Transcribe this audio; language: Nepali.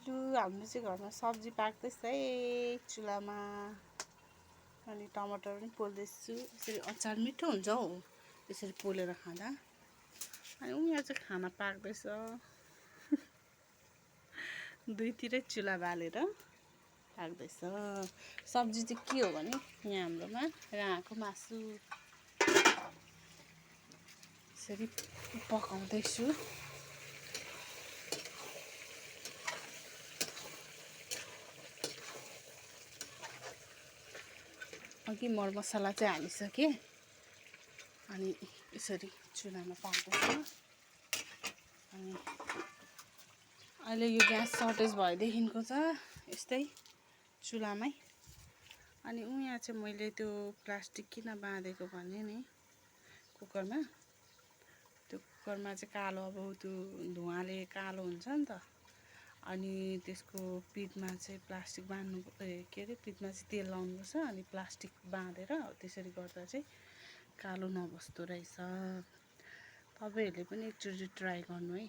लु हाम्रो चाहिँ घरमा सब्जी पाक्दैछ है चुलामा। अनि टमाटर पनि पोल्दैछु। यसरी अचार मिठो हुन्छ हौ यसरी पोलेर खाँदा। अनि यहाँ चाहिँ खाना पाक्दैछ। दुईतिरै चुला बालेर पाक्दैछ। सब्जी चाहिँ के हो भने यहाँ हाम्रोमा राँको मासु यसरी पकाउँदैछु। अघि मरमसला चाहिँ हालिसकेँ। अनि यसरी चुलामा पाक्दैछ। अनि अहिले यो ग्यास सर्टेज भएदेखिको त यस्तै चुलामै। अनि यहाँ चाहिँ मैले त्यो प्लास्टिक किन बाँधेको भने नि कुकरमा, त्यो कुकरमा चाहिँ कालो अब त्यो धुवाले कालो हुन्छ नि त। अनि त्यसको पिठमा चाहिँ प्लास्टिक बाँध्नु के अरे पिठमा चाहिँ तेल लाउनुपर्छ। अनि प्लास्टिक बाँधेर त्यसरी गर्दा चाहिँ कालो नबस्दो रहेछ। तपाईँहरूले पनि एकचोटि ट्राई गर्नु है।